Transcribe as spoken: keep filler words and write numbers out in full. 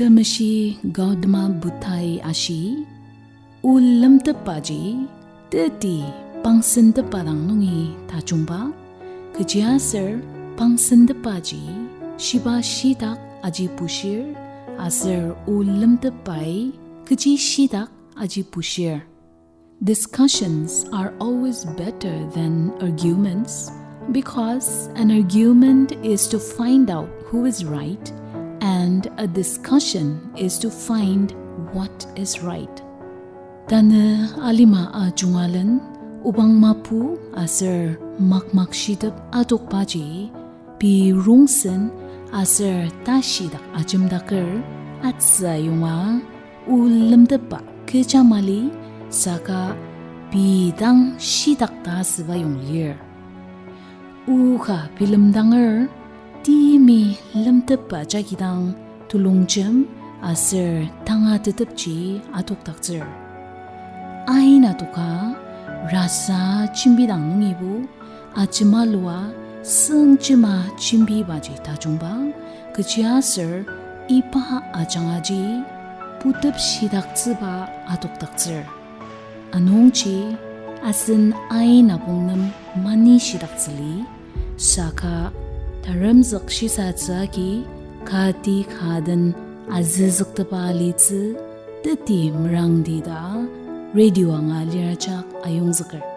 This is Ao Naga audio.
Temeshi Gautama Buddhai ashi, o lemtepbaji teti pangsentepba dang nungi tajungba, kechiaser pangsentepbaji shiba shitak aji bushir, aser o lemtepbai kechi shitak aji bushir. Discussions are always better than arguments, because an argument is to find out who is right, and a discussion is to find what is right. Tanü alima ajungalen, obang mapu aser makmak shitep adokbaji, pei rongsen aser tashidak ajemdaker, atsü ayonga o lemtepba kecha mali, saka pei dang shitak ta asüba yong lir. O ka bilemdanger, timi lemtepba jagi dang tulongjem aser tangatetepji adokdaktsür. Ain adoka, rasa jembidang nungibo, ajemalua süngjema jembibaji tajungba, kechiaser iba ajangaji putep shidaktsüba adokdaktsür. Anungji asen ain apong nem mani shidaktsüli, saka taremzük shisatsü agi kati ka den azüzüktepa litsü teti merangdi ta radio anga lir ajak ayongzüker.